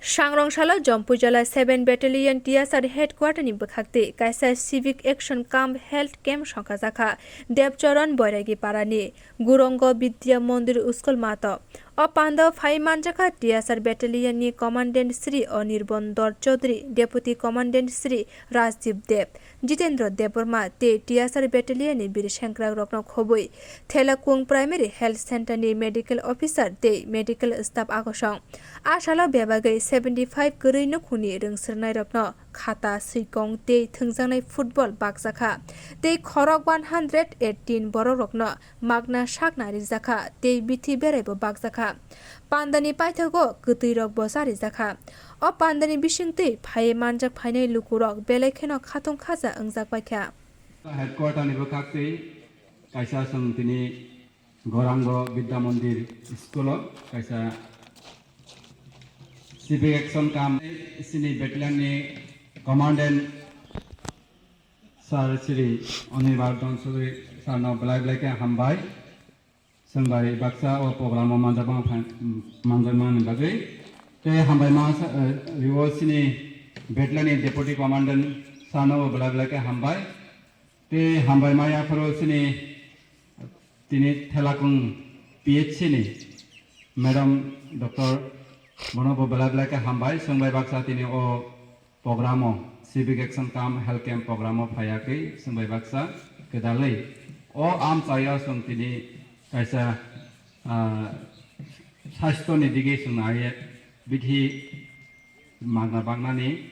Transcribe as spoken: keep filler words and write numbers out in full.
Sangrong salo Jompuijala seven Battalion T S R headquarter ni bwkhak twi kaisa civic action camp health camp songkha jakha Debcharan Boiragi parani Gurongo Vidya Mondir School mato. O pando phai manjakha T S R Battalion ni Commandant Sri Anirban Dor Chaudhary, Deputy Commandant Sri Rajdeep Deb, Jitendra Debbarma tei T S R Battalion ni bir sengkrak rokno khobwi Thelakung Primary Health Center ni Medical Officer tei Medical Staff agosong. A salo bebagwi seventy five kwrwi nukhungni rwngsrwngnairokno khata, swikong tei thwngjaknai football bakjakha tei khorok one hundred eighteen borokrokno magna sakna rijakha tei bithi beraibo bakjakha. Pandani paithago kwtwirokbo charijakha. O pandani bisingtwi phaiwi manjak phainai lukurok belai kheno khatung khaja wngjak paikha. Headquarter ni bwkhak twi kaisa chwng tini Gorango Vidya Mandir School o kaisa civic action camp chini battalion ni commandant sir Shri Anirban Dor Chaudhary sir no belai belai khe hambai. Chwng bai baksa o program o manjakma phan-, manjakmani bagwi. Tei hambai ma sa-, eh, riwo chini battalion ni deputy commandant sir no belai belai khe hambai. Tei hambai ma yapharo chini tini Thelakung P H C ni madam doctor bono bo belai belai khe hambai. Chwng bai baksa tini o program o civic action camp health camp program o phaiya khe chwng bai baksa kedalwi o amchaio chwng tini kaisa, ah, sasthyo ni dige chwng naiye bithi magna bagnani